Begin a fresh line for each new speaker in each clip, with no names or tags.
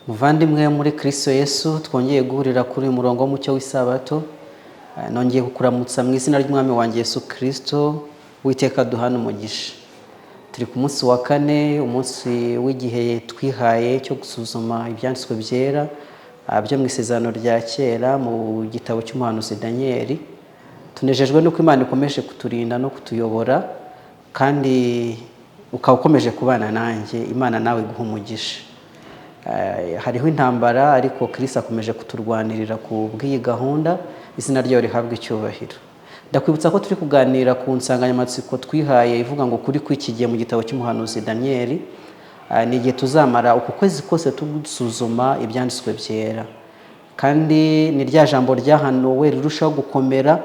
Muvandimwe muri Kristo Yesu, twongeye guhurira kuri uyu murongo w'umucyo w'isabato. Nongeye kukuramutsa mu izina ry'Umwami wanjye Yesu Kristo. Uwiteka duhana umugisha. Turi ku munsi wa kane, umunsi w'igihe twihaye cyo gusuzuma ibyanditswe byera byo mu Isezerano rya Kera, mu gitabo cy'umuhanuzi Daniyeli. Tunejejwe nuko Imana ikomeje kuturinda no kutuyobora, kandi ukaba ukomeje kubana nanjye. Imana nawe iguha umugisha. Hariho intambara, ariko Kristo akomeje kuturwanirira ku bw'iyi gahunda. Izina ryayo rihabwa icyubahiro. Ndakwibutsa ko turi kuganira ku nsanganyamatsiko twihaye ivuga ngo "Kuri kw'iki gihe mu gitabo cy'umuhanuzi Daniyeli". Ni igihe tuzamara uku kwezi kose dusuzuma ibyanditswe byera, kandi ni rya jambo ryahanuwe rirushaho gukomera.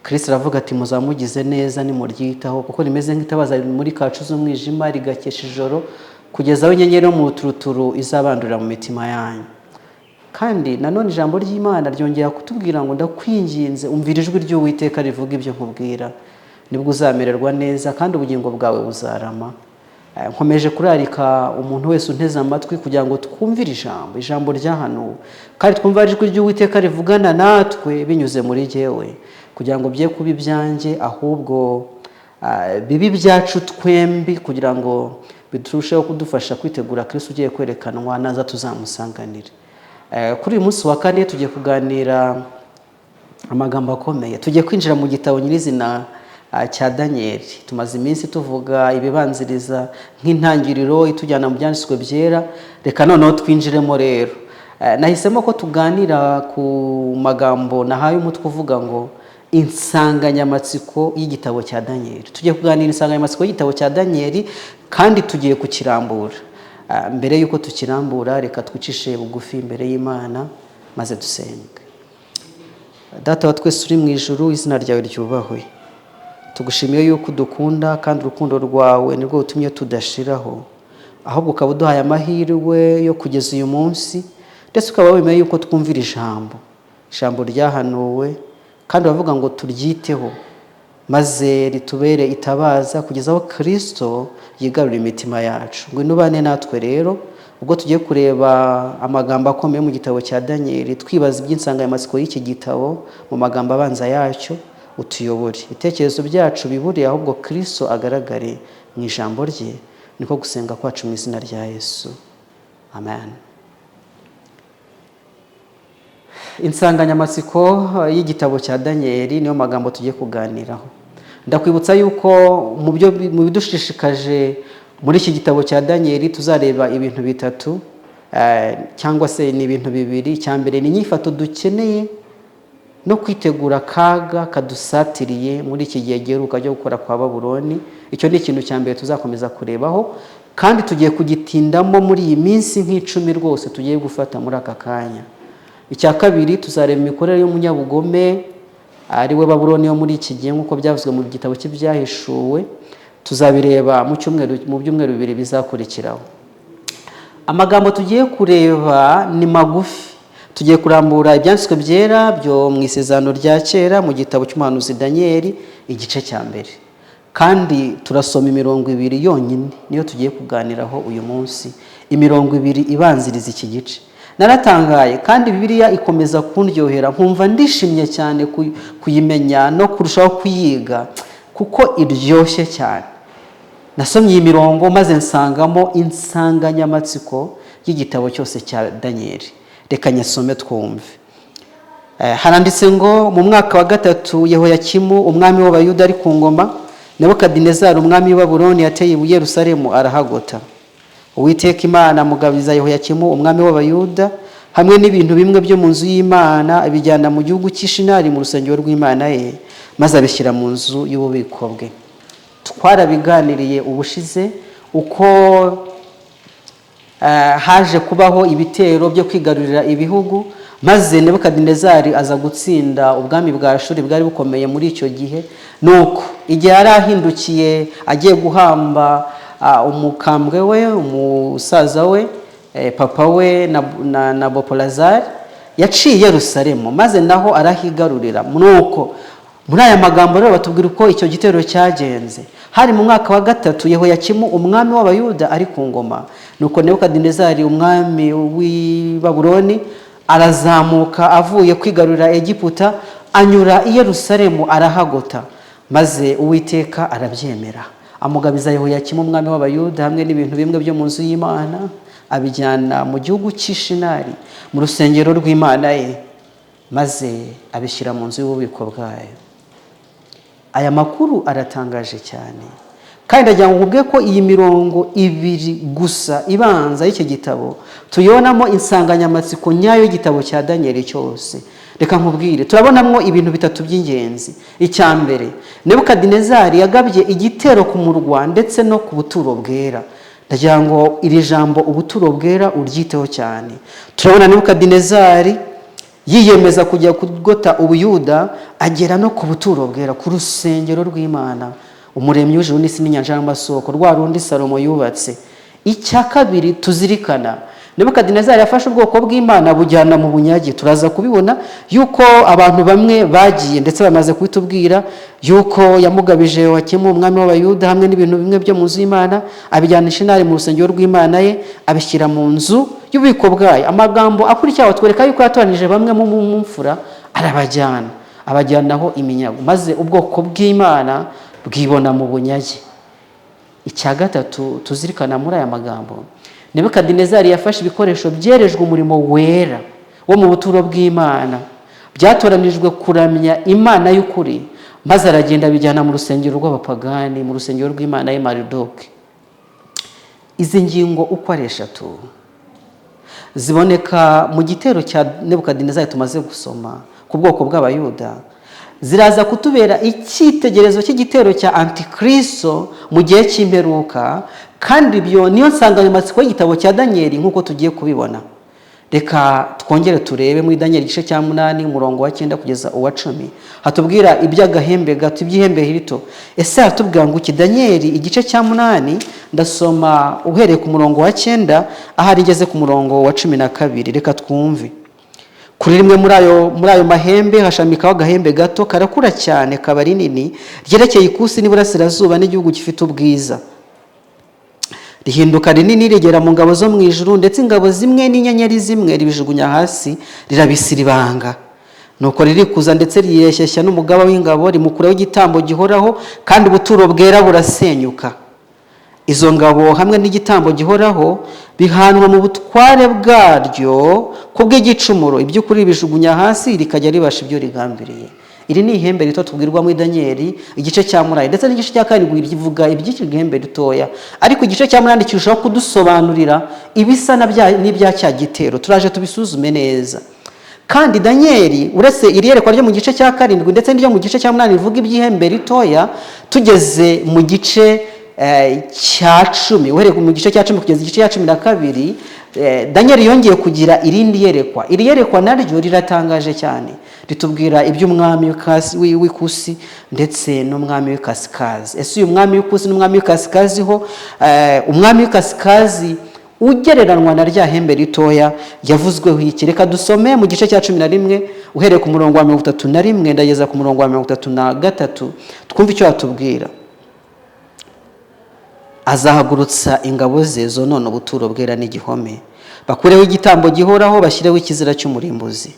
Kristo aravuga ati: "Muzamugize neza nimuryitaho, kuko rimeze nk'itabaza muri kacu z'umwijima, rigakesha ijoro kugeza aho inyenyeri yo mu ruturuturu izabandurira mu mitima yanyu." Kandi nanone ijambo ry'Imana ryongera kutubwira ngo: "Ndakwinginze, umvira ijwi ry'Uwiteka rivuga ibyo nkubwira, nibwo uzamererwa neza kandi ubugingo bwawe buzarama." Nkomeje kurarika umuntu wese unteze amatwi kugira ngo twumvire ijambo ryahanuwe, kandi twumve ijwi ry'Uwiteka rivugana natwe binyuze muri jyewe, kugira ngo bye kuba ibyanjye, ahubwo bibe ibyacu twembi, kugira ngo biturusheho kudufasha kwitegura Kristo ugiye kwerekanwa naza tuzamusanganire. Kuri uyu munsi wa kane tugiye kuganira amagambo akomeye. Tugiye kwinjira mu gitabo nyirizina cya Daniyeli. Tumaze iminsi tuvuga ibibanziriza nk'intangiriro itujyana mu byanditswe byera. Reka noneho twinjiremo rero. Nahisemo ko tuganira ku magambo nahaye umutwe uvuga ngo "Insanganyamatsiko y'igitabo cya Daniyeli". Tugiye kuganira insanganyamatsiko y'igitabo cya Daniyeli, kandi tugiye kukirambura. Mbere y'uko tukirambura, reka twicishe bugufi imbere y'Imana maze dusenge. Data wa twese uri mu ijuru, izina ryawe ryubahwe. Tugushimiye yuko udukunda, kandi urukundo rwawe nirwo rutumye tudashiraho, ahubwo ukaba uduhaye amahirwe yo kugeza uyu munsi, ndetse ukaba wemeye yuko twumvira ijambo ryahanuwe, kandi uravuga ngo turyiteho maze ritubere itabaza kugeza aho Kirisito yigarurira imitima yacu. Ngwino ubane natwe rero ubwo tugiye kureba amagambo akomeye mu gitabo cya Daniyeli, twibaza iby'insanganyamatsiko y'iki gitabo mu magambo abanza yacyo. Utuyobore, ibitekerezo byacu bibure, ahubwo Kirisito agaragare mu ijambo rye. Niko gusenga kwacu mu izina rya Yesu, amen. Insanganyamatsiko y'igitabo cya Daniyeli niyo magambo tugiye kuganiraho. Ndakwibutsa yuko mu bidushishikaje muri iki gitabo cya Daniyeli tuzareba ibintu bitatu, cyangwa se ni ibintu bibiri. Icya mbere ni inyifato dukeneye no kwitegura akaga kadusatiriye muri iki gihe giheruka cyo gukora kwa Babuloni. Icyo ni ikintu cya mbere tuzakomeza kurebaho, kandi tugiye kugitindamo muri iyi minsi nk'icumi rwose tugiye gufata muri aka kanya. Icya kabiri, tuzareba imikorere y'umunyabugome, ari we Babuloni yo muri iki gihe, nk'uko byavuzwe mu gitabo cy'Ibyahishuwe. Tuzabireba mu byumweru 2 bizakurikiraho. Amagambo tugiye kureba ni magufi. Tugiye kurambura ibyanditswe byera byo mu Isezerano rya Kera, mu gitabo cy'umuhanuzi Daniyeli, igice cya mbere, kandi turasoma imirongo ibiri yonyine, niyo tugiye kuganiraho uyu munsi, imirongo ibiri ibanziriza iki gice. Naratangaye, kandi Bibiliya ikomeza kundyohera, nkumva ndishimye cyane kuyimenya no kurushaho kuyiga, kuko iryoshye cyane. Nasomye iyi mirongo maze nsangamo insanganyamatsiko y'igitabo cyose cya Daniyeli. Reka nyasome twumve. Haranditse ngo: "Mu mwaka wa gatatu Yehoyakimu umwami w'Abayuda ari ku ngoma, Nebukadinezari umwami w'i Babuloni yateye i Yerusalemu arahagota. Uwiteka Imana amugabiza Yehoyakimu umwami w'Abayuda hamwe n'ibintu bimwe byo mu nzu y'Imana, abijyana mu gihugu cy'Ishinari mu rusengero rw'Imana ye, maze abishyira mu nzu y'ububiko bwe." Twarabiganiriye ubushize uko haje kubaho ibitero byo kwigarurira ibihugu, maze Nebukadinezari aza gutsinda ubwami bwa Ashuri bwari bukomeye muri icyo gihe. Nuko igihe yari ahindukiye agiye guhamba umukambwe we, umusaza we, papa we na Nabopolazari, yaciye i Yerusalemu maze naho arahigarurira. Nuko Muri aya magambo rero batubwira uko icyo gitero cyagenze. Hari mu mwaka wa gatatu Yehoyakimu umwami w'Abayuda ari ku ngoma. Nuko Nebukadinezari umwami w'i Babuloni arazamuka avuye kwigarurira Egiputa, anyura i Yerusalemu arahagota. Maze Uwiteka arabyemera, amugabiza Yehoyakimu umwami w'Abayuda hamwe n'ibintu bimwe byo mu nzu y'Imana, abijyana mu gihugu cy'Ishinari mu rusengero rw'Imana ye, maze abishyira mu nzu y'ububiko bwayo. Aya makuru aratangaje cyane, kandi ndagira ngo nkubwe ko iyi mirongo ibiri gusa ibanza y'iki gitabo tuyibonamo insanganyamatsiko nyayo y'igitabo cya Daniyeli cyose. Reka nkubwire, turabonamo ibintu bitatu by'ingenzi. Icya mbere, Nebukadinezari yagabye igitero ku murwa ndetse no ku buturo bwera. Ndagira ngo iri jambo ubuturo bwera uryiteho cyane. Turabona Nebukadinezari yiyemeza kujya kugota Ubuyuda, agera no ku buturo bwera, ku rusengero rw'Imana umuremyi w'ijuru n'isi n'inyanja n'amasoko, rwa rundi Salomo yubatse. Icya kabiri tuzirikana, Nebukadinezari yafashe ubwoko bw'Imana bujyana mu bunyage. Turaza kubibona yuko abantu bamwe bagiye, ndetse bamaze kubitubwira yuko yamugabije Yowakimu umwami w'Abayuda hamwe n'ibintu bimwe byo mu nzu y'Imana, abijyana Ishinari mu rusengero rw'Imana ye, abishyira mu nzu y'ububiko bwayo. Amagambo akurikira atwereka yuko yatoranije bamwe mu mfura arabajyana, abajyanaho iminyago, maze ubwoko bw'Imana bwibona mu bunyage. Icya gatatu tuzirikana muri aya magambo, Nebukadinezari yafashe ibikoresho byerejwe umurimo wera wo mu buturo bw'Imana, byatoranijwe kuramya Imana y'ukuri, maze aragenda abijyana mu rusengero rw'abapagani, mu rusengero rw'Imana ye Maridoke. Izi ngingo uko ari eshatu ziboneka mu gitero cya Nebukadinezari tumaze gusoma ku bwoko bw'Abayuda, ziraza kutubera icyitegererezo cy'igitero cya Antikristo mu gihe cy'imperuka. Kandi ibyo niyo nsanganyamatsiko y'igitabo cya Daniyeli nk'uko tugiye kubibona. Reka twongere turebe muri Daniyeli igice cya 8, umurongo wa 9 kugeza uwa 10, hatubwira iby'agahembe gato, iby'ihembe rito. Ese hatubwira ngo iki? Daniyeli igice cya 8, ndasoma uhereye ku murongo wa 9 ahari ngeze ku murongo wa 12. Reka twumve. Kuri rimwe muri ayo mahembe hashamikaho agahembe gato, karakura cyane kaba rinini, ryerekeye ikusi n'iburasirazuba n'igihugu gifite ubwiza. Rihinduka rinini, rigera mu ngabo zo mu ijuru, ndetse ingabo zimwe n'inyenyeri zimwe ribijugunya hasi, rirabisiribanga. Nuko ririkuza ndetse rireshyeshya n'umugaba w'ingabo, rimukuraho igitambo gihoraho, kandi ubuturo bwera burasenyuka. Izo ngabo hamwe n'igitambo gihoraho bihanwa mu butware bwaryo kubw'igicumuro. Iby'ukuri bijugunya hasi, rikajya ribasha ibyo rigambiriye. Iri ni ihembe rito tubwirwa muri Daniyeli igice cya 8, ndetse n'igice cya 7 rivuga iby'iki gihembe ritoya, ariko igice cya 8 kirushaho kudusobanurira ibisa n'ibya cya gitero. Turaje tubisuzume neza. Kandi Daniyeli, uretse iri yerekwa ryo mu gice cya 7 ndetse n'iryo mu gice cya 8 rivuga iby'ihembe ritoya, tugeze mu gice cya 10, uhereye mu gice cya 10 kugeza igice cya 12, Daniyeli yongeye kugira irindi yerekwa. Iri yerekwa naryo riratangaje cyane, ritubwira iby'umwami w'ikusi ndetse n'umwami w'ikasikazi. Ese uyu mwami w'ikusi n'umwami w'ikasikazi ho, umwami w'ikasikazi ugereranwa na rya hembe ritoya yavuzweho iki? Reka dusome mu gice cya 11, uhereye ku murongo wa 31 ndageza ku murongo wa 33, twumve icyo batubwira. Azahagurutsa ingabo ze zonona ubuturo bwera n'igihome, bakureho igitambo gihoraho, bashyireho ikizira cy'umurimbuzi.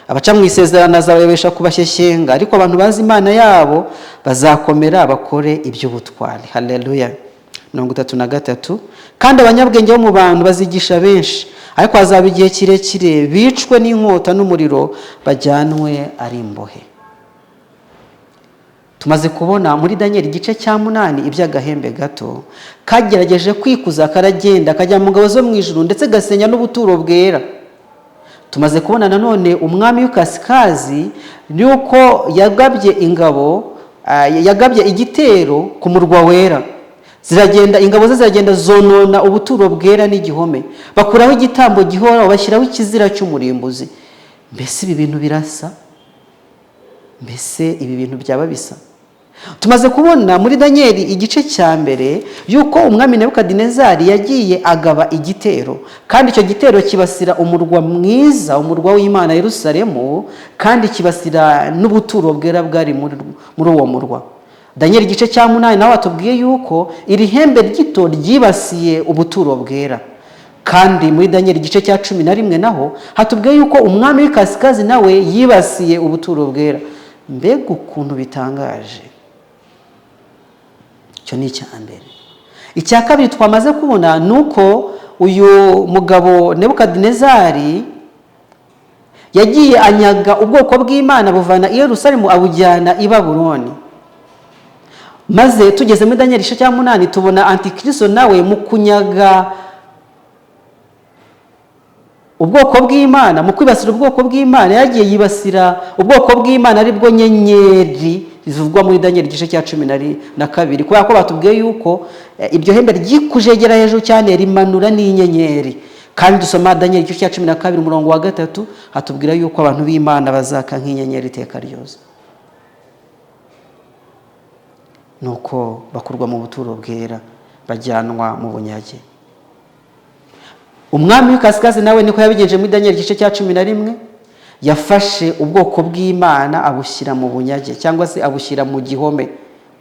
Abaca mu isezerano azabayobesha kubashyeshyenga, ariko abantu bazi Imana yabo bazakomera bakore iby'ubutwari. Haleluya! 33: kandi abanyabwenge bo mu bantu bazigisha benshi, ariko hazaba igihe kirekire bicwe n'inkota n'umuriro, bajyanwe ari imbohe. Tumaze kubona muri Daniyeli igice cya 8 iby'agahembe gato kagerageje kwikuza, karagenda kajya mu ngabo zo mu ijuru, ndetse gasenya n'ubuturo bwera. Tumaze kubona nanone umwami w'ikasikazi yuko yagabye ingabo, yagabye igitero ku murwa wera, ziragenda, ingabo ze ziragenda zonona ubuturo bwera n'igihome, bakuraho igitambo gihoraho, bashyiraho ikizira cy'umurimbuzi. Mbese ibi bintu birasa? Mbese ibi bintu byaba bisa? Tumaze kubona muri Daniyeli igice cya mbere yuko umwami Nebukadinezari yagiye agaba igitero, kandi icyo gitero kibasira umurwa mwiza, umurwa w'Imana Yerusalemu, kandi kibasira n'ubuturo bwera bwari muri uwo murwa. Daniyeli igice cya 8 nawe atubwiye yuko iri hembe rito ryibasiye ubuturo bwera. Kandi muri Daniyeli igice cya 11 naho hatubwiye yuko umwami w'ikasikazi nawe yibasiye ubuturo bwera. Mbega ukuntu bitangaje! Icyo ni icya mbere. Icya kabiri twamaze kubona ni uko uyu mugabo Nebukadinezari yagiye anyaga ubwoko bw'Imana, buvana i Yerusalemu abujyana i Babuloni. Maze tugeze muri Daniyeli igice cya 8 tubona Antikristo nawe mu kunyaga ubwoko bw'Imana, mu kwibasira ubwoko bw'Imana, yagiye yibasira ubwoko bw'Imana aribwo nyenyeri zivugwa muri Daniyeli igice cya 12, kubera ko batubwiye yuko iryo hembe ryikujegera hejuru cyane rimanura n'inyenyeri. Kandi dusoma Daniyeli igice cya 12 umurongo wa 3, hatubwira yuko abantu b'Imana bazaka nk'inyenyeri iteka ryose. Nuko bakurwa mu buturo bwera bajyanwa mu bunyage. Umwami w'ikasikazi nawe niko yabigenje muri Daniyeli igice cya 11, yafashe ubwoko bw'Imana abushyira mu bunyage cyangwa se abushyira mu gihome.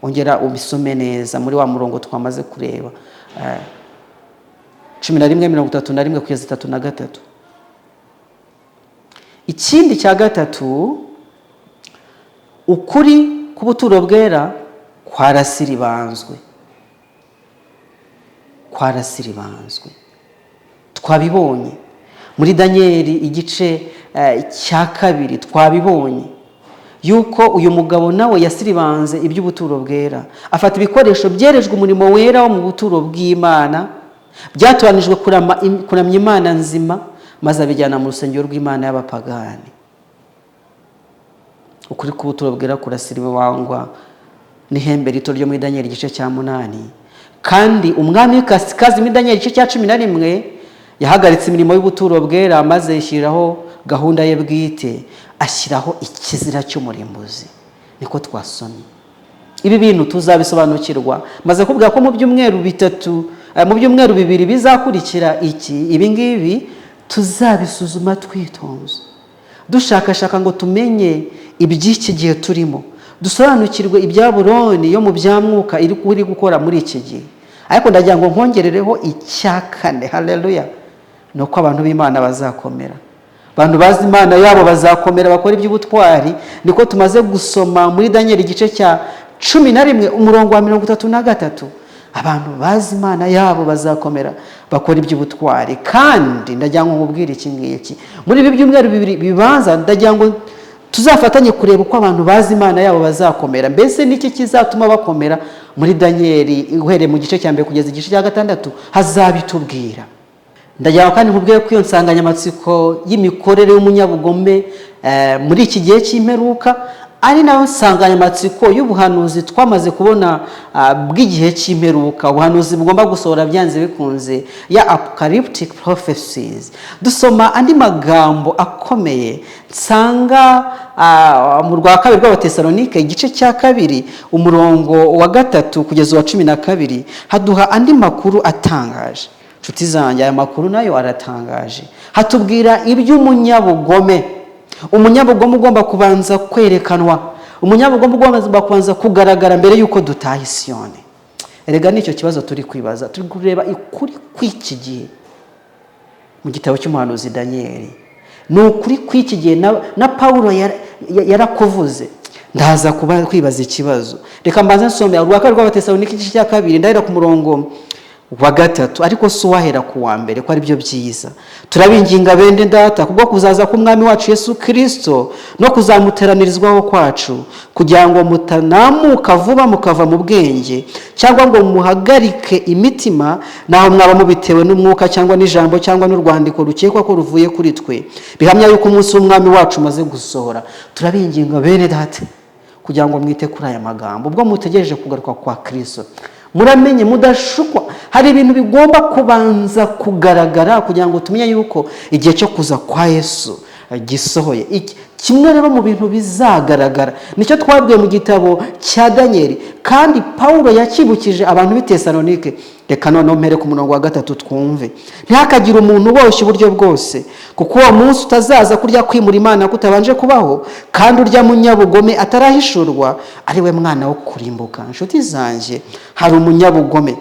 Ongera ubisome neza muri wa murongo twamaze kureba, 11:31 kugeza 33. Ikindi cya gatatu, ukuri k'ubuturo bwera kwarasiribanzwe, kwarasiribanzwe. Twabibonye muri Daniyeli igice cya 2, twabibonye yuko uyu mugabo nawe yasiribanze iby'ubuturo bwera, afata ibikoresho byerejwe umurimo wera wo mu buturo bw'Imana byatoranijwe kuramya Imana nzima, maze abijyana mu rusengero rw'Imana y'abapagani. Ukuri k'ubuturo bwera kurasiribangwa n'ihembe rito ryo muri Daniyeli igice cya 8. Kandi umwami w'ikasikazi muri Daniyeli igice cya 11 yahagaritse imirimo y'ubuturo bwera, maze yishyiriraho gahunda ye bwite, ashyiraho ikizira cy'umurimbuzi. Niko twasomye. Ibi bintu tuzabisobanukirwa. Maze kubwira ko mu byumweru bitatu, mu byumweru 2 bizakurikira iki, ibi ngibi tuzabisuzuma twitonze, dushakashaka ngo tumenye iby'iki gihe turimo, dusobanukirwe ibya Babuloni yo mu bya mwuka iri gukora muri iki gihe. Ariko ndagira ngo nkongerereho icya kane, haleluya, ni uko abantu b'Imana bazakomera. Abantu bazi Imana yabo bazakomera, bakora iby'ubutwari. Niko tumaze gusoma muri Daniyeli igice cya 11 umurongo wa 33. Abantu bazi Imana yabo bazakomera, bakora iby'ubutwari. Kandi ndagira ngo nkubwire iki ngiki, muri ibi byumweru 2 bibanza ndagira ngo tuzafatanye kureba uko abantu bazi Imana yabo bazakomera. Mbese niki kizatuma bakomera? Muri Daniyeli uhereye mu gice cya 1 kugeza igice cya 6 hazabitubwira. Ndagira ngo kandi nkubwire ko iyo nsanganyamatsiko y'imikorere y'umunyabugome muri iki gihe cy'imperuka ari nayo nsanganyamatsiko y'ubuhanuzi twamaze kubona bw'igihe cy'imperuka, ubuhanuzi bugomba gusohora byanze bikunze, ya apocalyptic prophecies. Dusoma andi magambo akomeye nsanga mu rwa kabiri rw'Abatesalonike igice cya 2 umurongo wa 3 kugeza uwa 12, haduha andi makuru atangaje. Nshuti zanjye, aya makuru nayo aratangaje. Hatubwira iby'umunyabugome, umunyabugome ugomba kubanza kwerekanwa, umunyabugome ugomba kubanza kugaragara mbere y'uko dutaha Isiyoni. Erega nicyo kibazo turi kwibaza, turi kureba ukuri kw'iki gihe mu gitabo cy'umuhanuzi Daniyeli. Ni ukuri kw'iki gihe na Pawulo yarakuvuze. Ndaza kuba kwibaza ikibazo, reka mbanze nsome urwa kabiri rw'Abatesalonike igice cya 2, ndahera ku murongo wa 3, ariko si uwahera ku wa mbere ko aribyo byiza. Turabinginga bene data kubwo kuzaza k'umwami wacu Yesu Kristo no kuzamuteranirizwaho kwacu, kugira ngo mutanamuka vuba mukava mu bwenge, cyangwa ngo muhagarike imitima, naho mwaba mubitewe n'umwuka cyangwa n'ijambo cyangwa n'urwandiko rukekwa ko ruvuye kuri twe, bihamya yuko umunsi w'umwami wacu umaze gusohora. Turabinginga bene data kugira ngo mwite kuri aya magambo ubwo mutegereje kugaruka kwa Kristo. Muramenye mudashukwa, hari ibintu bigomba kubanza kugaragara kugira ngo tumenye yuko igihe cyo kuza kwa Yesu gisohoye. Kimwe rero mu bintu bizagaragara nicyo twabwiye mu gitabo cya Daniyeli, kandi Pawulo yakibukije abantu b'i Tesalonike. Reka noneho mpere ku murongo wa 3 twumve. Ntihakagire umuntu uboshye uburyo bwose, kuko uwo munsi utazaza kurya kwimura Imana kutabanje kubaho, kandi urya munyabugome atarahishurwa, ari we mwana wo kurimbuka. Inshuti zanjye, hari umunyabugome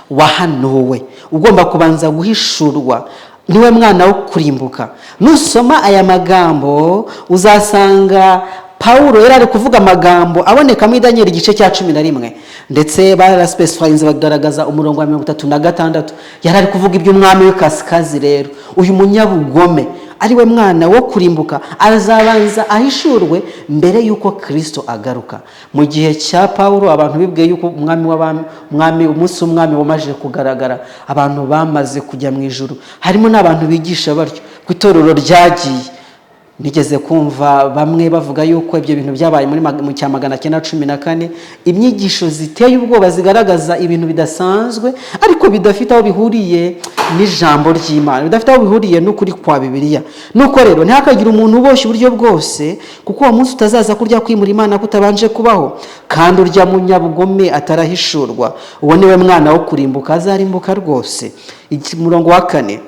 wahanuwe ugomba kubanza guhishurwa, niwe mwana wo kurimbuka. Nusoma aya magambo uzasanga Pawulo yari ari kuvuga amagambo aboneka muri Daniyeli igice cya 11, ndetse barasipesifayinze bagaragaza umurongo wa 36. Yari ari kuvuga iby'umwami w'ikasikazi. Rero uyu munyabugome ari we mwana wo kurimbuka azabanza ahishurwe mbere y'uko Kirisito agaruka. Mu gihe cya Pawulo abantu bibwiye yuko umwami w'abami, umwami, umunsi w'umwami wamaze kugaragara, abantu bamaze kujya mu ijuru. Harimo n'abantu bigisha batyo ku itorero ryagiye. Nigeze kumva bamwe bavuga yuko ibyo bintu byabaye muri mu cya 914, inyigisho ziteye ubwoba zigaragaza ibintu bidasanzwe ariko bidafite aho bihuriye n'ijambo ry'Imana, bidafite aho bihuriye n'ukuri kwa Bibiliya. Nuko rero ntihakagire umuntu uboshye uburyo bwose, kuko uwo munsi utazaza kurya kwimura Imana kutabanje kubaho, kandi urya munyabugome atarahishurwa. Uwo niwe mwana wo kurimbuka, azarimbuka rwose. Umurongo wa 4: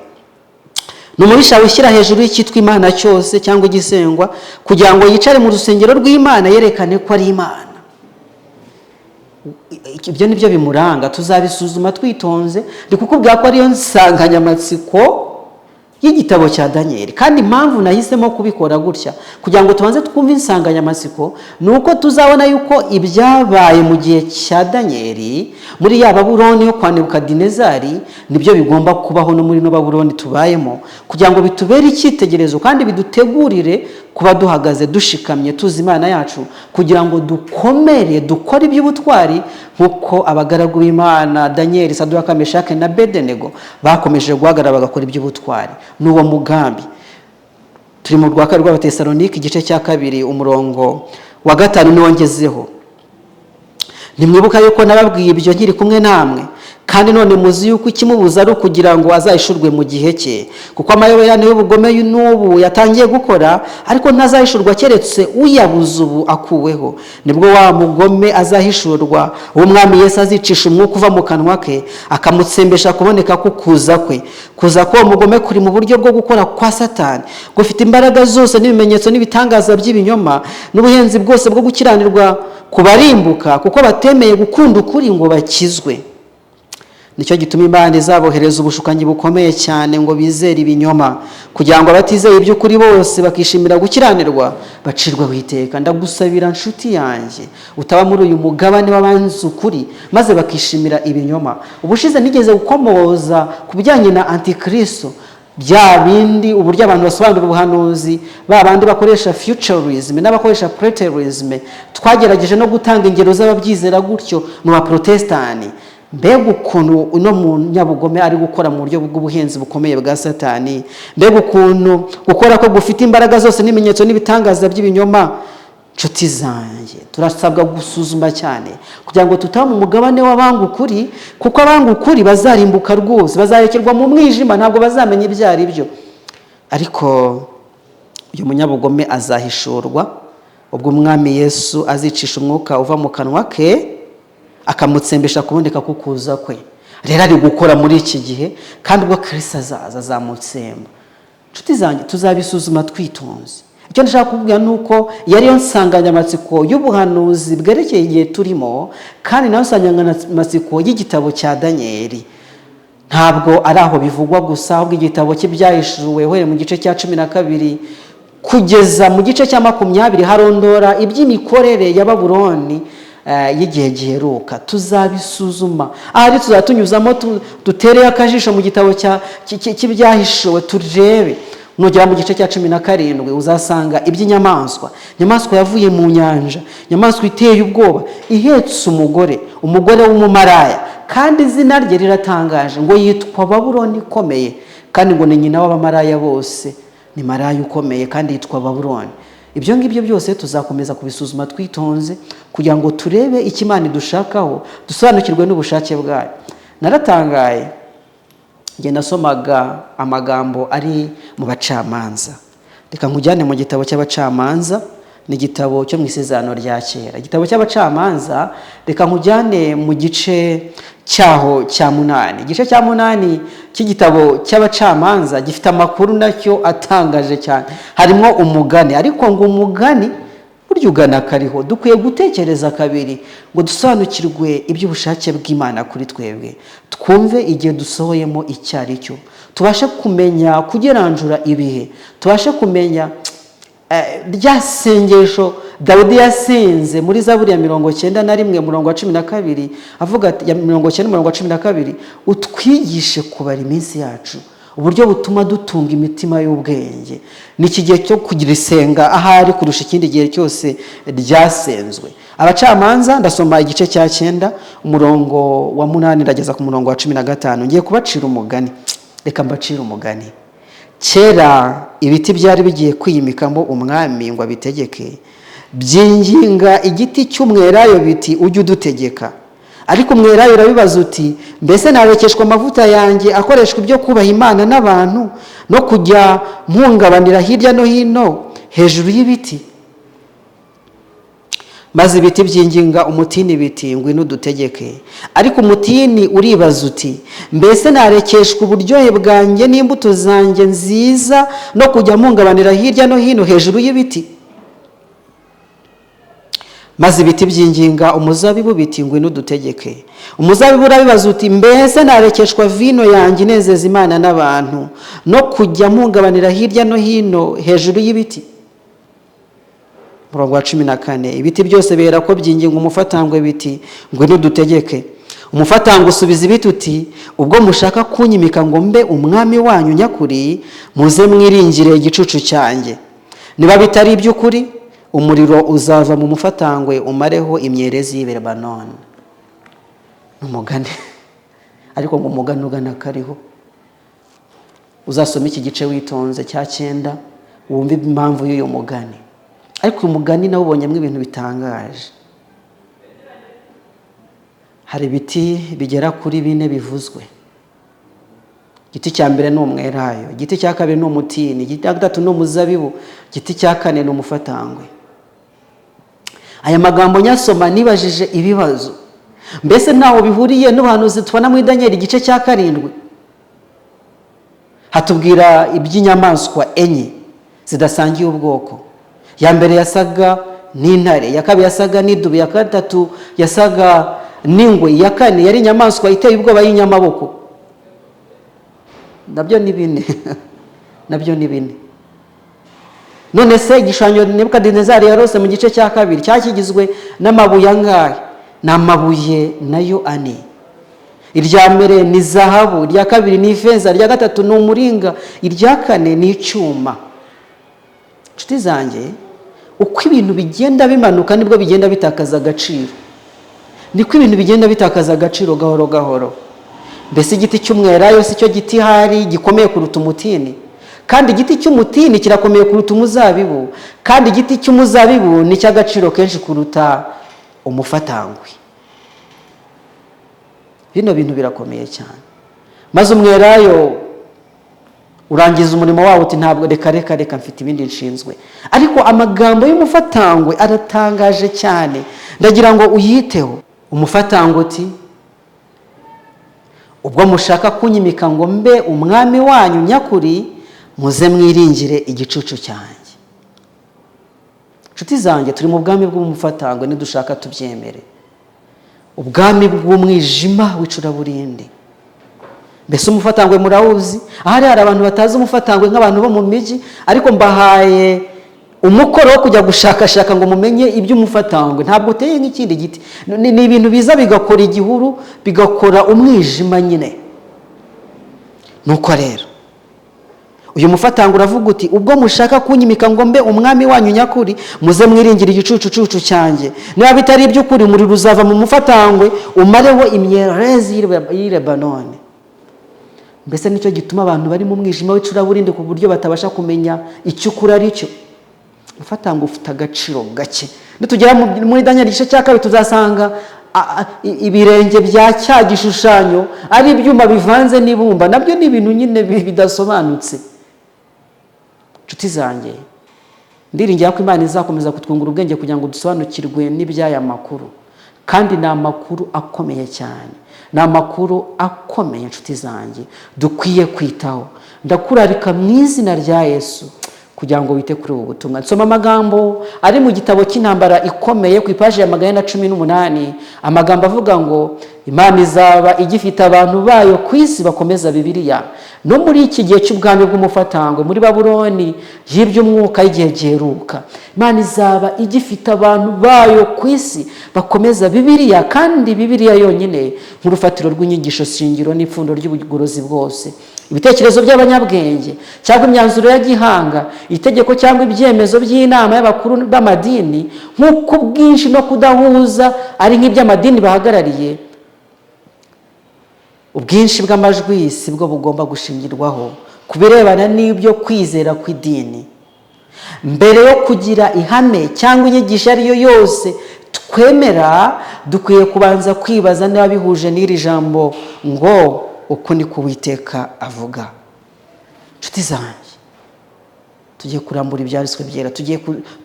ni umubisha wishyira hejuru y'icyitwa Imana cyose cyangwa igisengwa, kugira ngo yicare mu rusengero rw'Imana yerekane ko ari Imana. Ibyo ni byo bimuranga, tuzabisuzuma twitonze. Ndi kukubwira ko ariyo nsanganyamatsiko y'igitabo cya Daniyeli. Kandi impamvu nahisemo kubikora gutya kugira ngo tubanze twumve insanganyamatsiko, ni uko tuzabona yuko ibyabaye mu gihe cya Daniyeli muri ya Babuloni yo kwa Nebukadinezari nibyo bigomba kubaho no muri ino Babuloni tubayemo, kugira ngo bitubere icyitegererezo kandi bidutegurire kuba duhagaze dushikamye tuzi Imana yacu, kugira ngo dukomere dukore iby'ubutwari nk'uko abagaragu b'Imana Daniyeli, Saduraka, Meshake na Bedenego bakomeje guhagarara bagakora iby'ubutwari. Ni uwo mugambi. Turi mu rwa kabiri rw'Abatesalonike igice cya 2, umurongo wa 5 niwo ngezeho. Ntimwibuka yuko nababwiye ibyo nkiri kumwe namwe? Kandi none muzi yuko ikimubuza ari ukugira ngo azahishurwe mu gihe cye. Kuko amayoberane y'ubugome n'ubu yatangiye gukora, ariko ntazahishurwa keretse uyabuze ubu akuweho. Nibwo wa mugome azahishurwa, uwo Umwami Yesu azicisha umwuka uva mu kanwa ke, akamutsembesha kuboneka ko kuza kwe. Kuza k'uwo mugome kuri mu buryo bwo gukora kwa Satani, gufite imbaraga zose n'ibimenyetso n'ibitangaza by'ibinyoma n'ubuhenzi bwose bwo gukiranirwa kubarimbuka, kuko batemeye gukunda ukuri ngo bakizwe. Nicyo gituma Imana izabohereza ubushukanyi bukomeye cyane ngo bizere ibinyoma, kugira ngo abatizeye iby'ukuri bose bakishimira gukiranirwa bacirweho iteka. Ndagusabira nshuti yanjye, utaba muri uyu mugabane w'abanze ukuri maze bakishimira ibinyoma. Ubushize nigeze gukomoza ku bijyanye na antikristo, bya bindi uburyo abantu basobanura ubuhanuzi, ba bandi bakoresha futurism n'abakoresha preterism. Twagerageje no gutanga ingero z'ababyizera gutyo mu baprotestani. Mbega ukuntu uno munyabugome ari gukora mu buryo bw'ubuhinzi bukomeye bwa Satani! Mbega ukuntu gukora ko gufite imbaraga zose n'ibimenyetso n'ibitangaza by'ibinyoma! Nshuti zanjye, turasabwa gusuzuma cyane kugira ngo tutaba mu mugabane w'abanga ukuri, kuko abanga ukuri bazarimbuka rwose, bazarekerwa mu mwijima, ntabwo bazamenya ibyo ari byo. Ariko uyu munyabugome azahishurwa ubwo Umwami Yesu azicisha umwuka uva mu kanwa ke, akamutsembesha kuboneka kukuza kwe. Rero ari gukora muri iki gihe, kandi ubwo Kirisito azaza azamutsemba. Inshuti zanjye, tuzabisuzuma twitonze. Icyo ndashaka kuvuga ni uko iyo ariyo nsanganyamatsiko y'ubuhanuzi bwerekeye igihe turimo, kandi nayo nsanganyamatsiko y'igitabo cya Daniyeli. Ntabwo ari aho bivugwa gusa, ahubwo igitabo cy'Ibyahishuwe uhereye mu gice cya 12 kugeza mu gice cya 20 harondora iby'imikorere ya Babuloni y'igihe giheruka. Tuzabisuzuma, ahari tuzaba tunyuzamo dutereye akajisho mu gitabo cy'Ibyahishuwe turebe. Nugera mu gice cya 17 uzasanga iby'inyamaswa, inyamaswa yavuye mu nyanja, inyamaswa iteye ubwoba ihetse umugore, umugore w'umumaraya, kandi izina rye riratangaje, ngo yitwa Babuloni ikomeye, kandi ngo ni nyina w'abamaraya bose. Ni maraya ukomeye kandi yitwa Babuloni. Ibyo ngibyo byose tuzakomeza kubisuzuma twitonze kugira ngo turebe icyo Imana idushakaho, dusobanukirwe n'ubushake bwayo. Naratangaye njye nasomaga amagambo ari mu Bacamanza. Reka nkujyane mu gitabo cy'Abacamanza, ni igitabo cyo mu Isezerano rya Kera. Igitabo cy'Abacamanza, reka nkujyane mu gice cyaho cya 8. Igice cya 8 cy'igitabo cy'Abacamanza gifite amakuru nacyo atangaje cyane. Harimo umugani, ariko ngo umugani burya ugana kariho. Dukwiye gutekereza kabiri ngo dusobanukirwe iby'ubushake bw'Imana kuri twebwe, twumve igihe dusohoyemo icyo ari cyo, tubashe kumenya kugeranjura ibihe, tubashe kumenya rya sengesho Dawidi yasenze muri Zaburi ya 91 umurongo wa 12, avuga ati, ya 90 umurongo wa 12, utwigishe kubara iminsi yacu uburyo butuma dutunga imitima y'ubwenge. Ni iki gihe cyo kugira isenga ahari kurusha ikindi gihe cyose ryasenzwe. Abacamanza, ndasoma igice cya 9 umurongo wa 8 ndageza ku murongo wa 15. Ngiye kubacira umugani, reka mbacire umugani. Kera ibiti byari bigiye kwiyimikamo umwami ngo abitegeke, byinginga igiti cy'umwelayo biti ujye udutegeka. Ariko umwelayo urabibaza uti mbese narekeshwa amavuta yanjye akoreshwa ibyo kubaha Imana n'abantu, no kujya mpungabanira hirya no hino hejuru y'ibiti? Maze ibiti byinginga umutini biti ngwino udutegeke. Ariko umutini uribaza uti mbese narekeshwa uburyohe bwanjye n'imbuto zanjye nziza, no kujya mpungabanira hirya no hino hejuru y'ibiti? Maze ibiti byinginga umuzabibu biti ngwino udutegeke. Umuzabibu urabibaza uti mbese narekeshwa vino yanjye inezeza Imana n'abantu, no kujya mpungabanira hirya no hino hejuru y'ibiti? Umurongo wa 14, ibiti byose bihera ko byinginga umufatangwe biti ngwino udutegeke. Umufatangwe usubiza ibiti uti ubwo mushaka kunyimika ngo mbe umwami wanyu nyakuri, muze mwiringire igicucu cyanjye. Niba bitari iby'ukuri, umuriro uzava mu mufatangwe umareho imyerezi y'i Lebanoni. Ni umugani, ariko ngo umugani ugana kariho. Uzasoma iki gice witonze cya 9, wumve impamvu y'uyu mugani. Ariko uyu mugani nawe ubonyemo ibintu bitangaje. Hari ibiti bigera kuri 4 bivuzwe. Igiti cya mbere ni umwelayo, igiti cya kabiri ni umutini, igiti cya gatatu ni umuzabibu, igiti cya kane ni umufatangwe. Aya magambo nyasoma nibajije ibibazo. Mbese ntaho bihuriye n'ubuhanuzi tubona muri Daniel igice cya 7? Hatubwira iby'inyamaswa 4 zidasangiye ubwoko. Ya mbere yasaga n'intare, iya kabiri yasaga n'idubu, iya gatatu yasaga n'ingwe, iya kane yari inyamaswa iteye ubwoba y'inyamaboko. Nabyo ni 4, nabyo ni 4. None se igishushanyo Nebukadinezari yarose mu gice cya 2 cyakigizwe n'amabuye angahe? Ni amabuye nayo 4. Irya mbere ni zahabu, irya kabiri ni ifeza, irya gatatu ni umuringa, irya kane ni icyuma. Inshuti zanjye, uko ibintu bigenda bimanuka nibwo bigenda bitakaza agaciro, niko ibintu bigenda bitakaza agaciro gahoro gahoro. Mbese igiti cy'umwelayo si cyo giti hari gikomeye kuruta umutini? Kandi igiti cy'umutini kirakomeye kuruta umuzabibu, kandi igiti cy'umuzabibu ni icy'agaciro kenshi kuruta umufatangwe. Bino bintu birakomeye cyane. Maze umwelayo urangiza umurimo wawo uti ntabwo, reka reka reka, mfite ibindi nshinzwe. Ariko amagambo y'umufatangwe aratangaje cyane, ndagira ngo uyiteho. Umufatangwe uti ubwo mushaka kunyimika ngo mbe umwami wanyu nyakuri, muze mwiringire igicucu cyanjye. Inshuti zanjye, turi mu bwami bw'umufatangwe, nidushaka tubyemere, ubwami bw'umwijima w'icuraburindi. Mbese umufatangwe murawuzi? Ahari hari abantu batazi umufatangwe nk'abantu bo mu mijyi, ariko mbahaye umukoro wo kujya gushakashaka ngo mumenye iby'umufatangwe. Ntabwo uteye nk'ikindi giti, ni ibintu biza bigakora igihuru, bigakora umwijima nyine. Nuko rero uyu mufatangwe uravuga uti ubwo mushaka kunyimika ngo mbe umwami wanyu nyakuri, muze mwiringire igicucucucu cyanjye. Niba bitari iby'ukuri, umuriro uzava mu mufatangwe umareho imyerezi y'i Lebanoni. Mbese nicyo gituma abantu bari mu mwijima w'icuraburindi ku buryo batabasha kumenya icyo ukuri ari cyo. Umufatangwe ufite agaciro gake. Nitugera muri Daniel igice cya 2 tuzasanga ibirenge bya cya gishushanyo ari ibyuma bivanze n'ibumba, nabyo ni ibintu nyine bidasobanutse. Inshuti zanjye, ndiringira ko Imana izakomeza kutwungura ubwenge kugira ngo dusobanukirwe n'iby'aya makuru. Kandi ni amakuru akomeye cyane, ni amakuru akomeye, inshuti zanjye, dukwiye kwitaho. Ndakurarika mu izina rya Yesu kugira ngo wite kuri ubu butumwa. Nsoma amagambo ari mu gitabo cy'Intambara Ikomeye ku ipaji ya 418, amagambo avuga ngo: "Imana izaba igifite abantu bayo ku isi bakomeza Bibiliya no muri iki gihe cy'ubwami bw'umufatangwe muri Babuloni y'iby'umwuka y'igihe giheruka." Imana izaba igifite abantu bayo ku isi bakomeza Bibiliya, kandi Bibiliya yonyine nk'urufatiro rw'inyigisho shingiro n'ipfundo ry'ubugorozi bwose. Ibitekerezo by'abanyabwenge cyangwa imyanzuro ya gihanga, itegeko cyangwa ibyemezo by'inama y'abakuru b'amadini, nk'uko ubwinshi no kudahuza ari nk'iby'amadini bahagarariye, ubwinshi bw'amajwi si bwo bugomba gushingirwaho ku birebana n'ibyo kwizera kw'idini. Mbere yo kugira ihame cyangwa inyigisho iyo ari yo yose twemera, dukwiye kubanza kwibaza niba bihuje n'iri jambo ngo: "Uku ni ko Uwiteka avuga." Inshuti zanjye, tugiye kurambura Ibyanditswe Byera,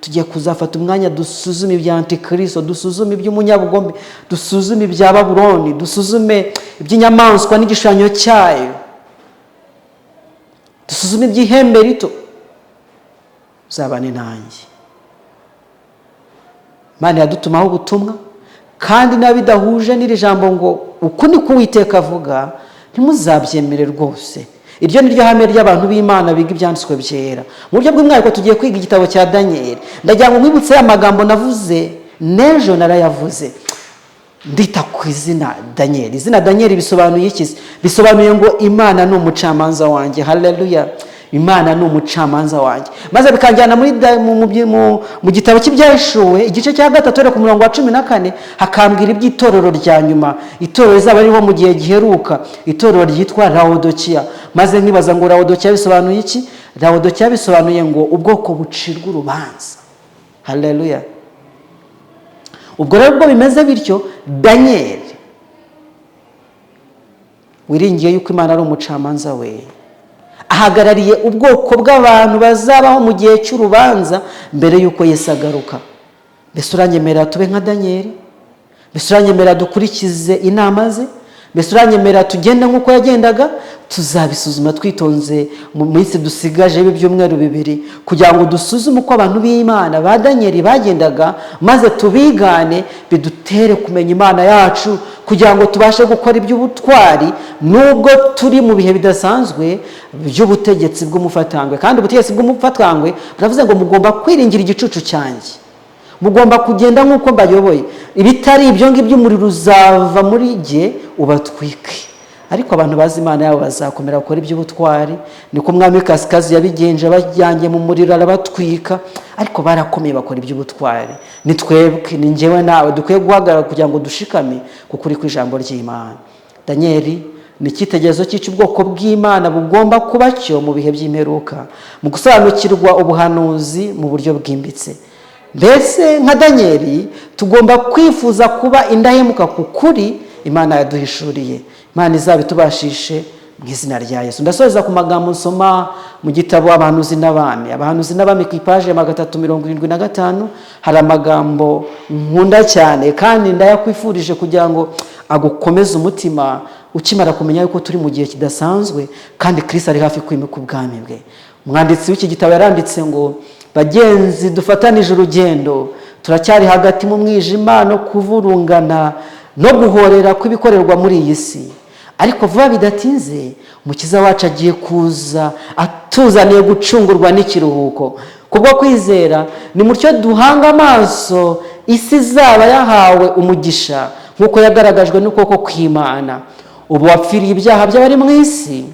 tugiye kuzafata umwanya dusuzume ibya Antikristo, dusuzume iby'umunyabugome, dusuzume ibya Babuloni, dusuzume iby'inyamaswa n'igishushanyo cyayo, dusuzume iby'ihembe rito. Uzabane nanjye. Imana yadutumaho ubutumwa, kandi niba bidahuje n'iri jambo ngo: "Uku ni ko Uwiteka avuga", ntimuzabyemere rwose. Iryo ni ryo hame ry'abantu b'Imana biga Ibyanditswe Byera. Mu buryo bw'umwihariko tugiye kwiga igitabo cya Daniyeli. Ndagira ngo nkwibutse ya magambo navuze n'ejo, narayavuze ndita ku izina Daniyeli. Izina Daniyeli bisobanuye iki? Bisobanuye ngo: "Imana ni umucamanza wanjye." Haleluya! Imana ni umucamanza wanjye. Maze bikanjyana muri mu gitabo cy'Ibyahishuwe, igice cya 3, uhereye ku murongo wa 14, hakambwira iby'itorero rya nyuma, itorero rizaba ririho mu gihe giheruka, itorero ryitwa Lawodokiya. Maze nkibaza ngo: "Lawodokiya bisobanuye iki?" Lawodokiya bisobanuye ngo: "Ubwoko bucirwa urubanza." Haleluya! Ubwo rero ubwo bimeze bityo, Daniyeli wiringiye yuko Imana ari umucamanza we, ahagarariye ubwoko bw'abantu bazabaho mu gihe cy'urubanza mbere y'uko Yesu agaruka. Mbese uranyemerera tube nka Daniyeli? Mbese uranyemerera dukurikize inama ze? Mbese uranyemerera tugende nk'uko yagendaga? Tuzabisuzuma twitonze mu minsi dusigaje y'ibyumweru 2, kugira ngo dusuzume uko abantu b'Imana ba Daniyeli bagendaga, maze tubigane, bidutere kumenya Imana yacu, kugira ngo tubashe gukora iby'ubutwari nubwo turi mu bihe bidasanzwe by'ubutegetsi bw'umufatangwe. Kandi ubutegetsi bw'umufatangwe buravuze ngo: "Mugomba kwiringira igicucu cyanjye, mugomba kugenda nk'uko mbayoboye. Ibitari ibyo ngibyo, umuriro uzava muri jye ubatwike." Ariko abantu bazi Imana yabo bazakomera gukora iby'ubutwari. Niko umwami Kasikazi yabigenje, bajyanye mu muriro arabatwika, ariko barakomeye bakora iby'ubutwari. Ni twebwe, ni njyewe nawe dukwiye guhagarara kugira ngo dushikame ku kuri kw'ijambo ry'Imana. Daniyeli ni icyitegererezo cy'icyo ubwoko bw'Imana bugomba kuba cyo mu bihe by'imperuka, mu gusobanukirwa ubuhanuzi mu buryo bwimbitse. Mbese nka Daniyeli, tugomba kwifuza kuba indahemuka ku kuri Imana yaduhishuriye. Imana izabitubashishe mu izina rya Yesu. Ndasoreza ku magambo nsoma mu gitabo Abahanuzi n'Abami. Abahanuzi n'Abami, ku ipaji ya 375, hari amagambo nkunda cyane kandi ndayakwifurije kugira ngo agukomeze umutima ukimara kumenya yuko turi mu gihe kidasanzwe kandi Kristo ari hafi kwimika ubwami bwe. Umwanditsi w'iki gitabo yaranditse ngo: "Bagenzi dufatanije urugendo, turacyari hagati mu mwijima no kuvurungana no guhorera kw'ibikorerwa muri iyi si. Ariko vuba bidatinze Umukiza wacu agiye kuza atuzaniye gucungurwa n'ikiruhuko. Kubwo kwizera, ni mutyo duhanga amaso isi izaba yahawe umugisha nk'uko yagaragajwe n'ukuboko kw'Imana. Ubu wapfiriye ibyaha by'abari mu isi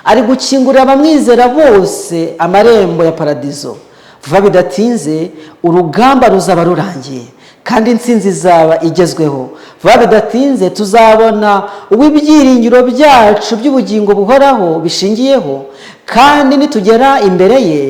ari gukingurira abamwizera bose amarembo ya paradizo. Vuba bidatinze urugamba ruzaba rurangiye kandi intsinzi izaba igezweho. Vuba bidatinze tuzabona uw'ibyiringiro byacu by'ubugingo buhoraho bishingiyeho, kandi nitugera imbere ye,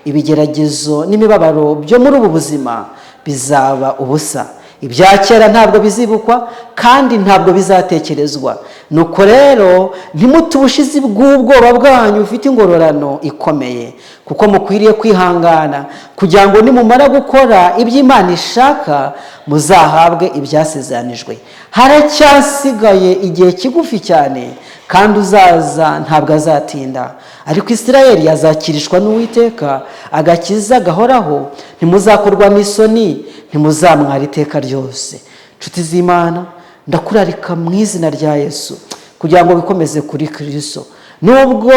ibigeragezo n'imibabaro byo muri ubu buzima bizaba ubusa. Ibya kera ntabwo bizibukwa kandi ntabwo bizatekerezwa." Nuko rero ntimute ubushizi bw'ubwoba bwanyu bufite ingororano ikomeye, kuko mukwiriye kwihangana kugira ngo nimumara gukora ibyo Imana ishaka muzahabwe ibyasezeranijwe. Haracyasigaye igihe kigufi cyane, kandi uzaza ntabwo azatinda. Ariko Isirayeli azakirishwa n'Uwiteka agakiza gahoraho, ntimuzakorwa n'isoni, ntimuzamwara iteka ryose. Nshuti z'Imana, ndakurarika mu izina rya Yesu kugira ngo bikomeze kuri Kristo, nubwo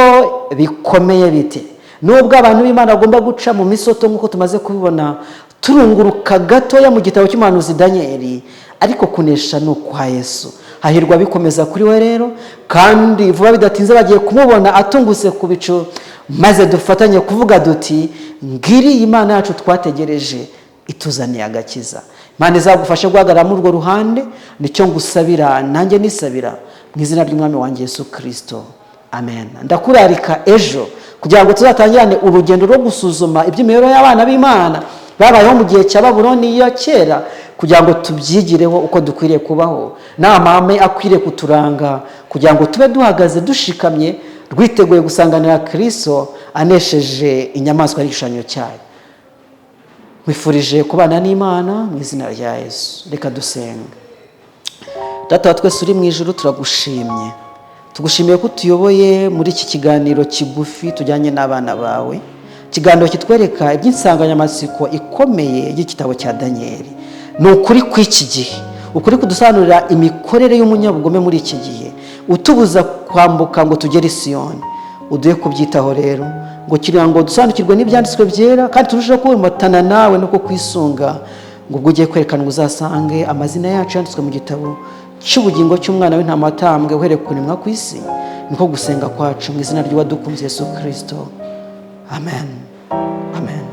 bikomeye bite, nubwo abantu b'Imana bagomba guca mu misoto nk'uko tumaze kubibona turunguruka gatoya mu gitabo cy'umuhanuzi Daniyeli, ariko kunesha ni ukwa Yesu. Hahirwa bikomeza kuri we rero, kandi vuba bidatinze bagiye kumubona atungutse ku bicu, maze dufatanye kuvuga duti: "Ngiriye Imana yacu twategereje ituzaniye agakiza." Imana izagufashe guhagarara muri urwo ruhande. Nicyo ngusabira nanjye nisabira mu izina ry'Umwami wanjye Yesu Kirisito, amen. Ndakurarika ejo kugira ngo tuzatangirane urugendo rwo gusuzuma iby'imibereho y'abana b'Imana babayeho mu gihe cya Babuloni ya kera, kugira ngo tubyigireho uko dukwiriye kubaho n'amahame akwiriye kuturanga, kugira ngo tube duhagaze dushikamye, rwiteguye gusanganira Kirisito anesheje inyamaswa n'igishushanyo cyayo. Nkwifurije kubana n'Imana mu izina rya Yesu. Reka dusenga. Data wa twese uri mu ijuru, turagushimye, tugushimiye ko utuyoboye muri iki kiganiro kigufi tujyanye n'abana bawe, ikiganiro kitwereka iby'insanganyamatsiko ikomeye y'igitabo cya Daniyeli. Ni ukuri kw'iki gihe, ukuri kudusobanurira imikorere y'umunyabugome muri iki gihe, utubuza kwambuka ngo tugere i Siyoni. Uduhe kubyitaho rero, ngo kugira ngo dusobanukirwe n'ibyanditswe byera, kandi turusheho kubimatana nawe no kukwisunga, ngo ubwo ugiye kwerekana uzasange amazina yacu yanditswe mu gitabo cy'ubugingo cy'Umwana w'Intama watambwe uhereye ku kuremwa ku isi. Niko gusenga kwacu mu izina ry'uwadukunze Yesu Kirisito, amen, amen.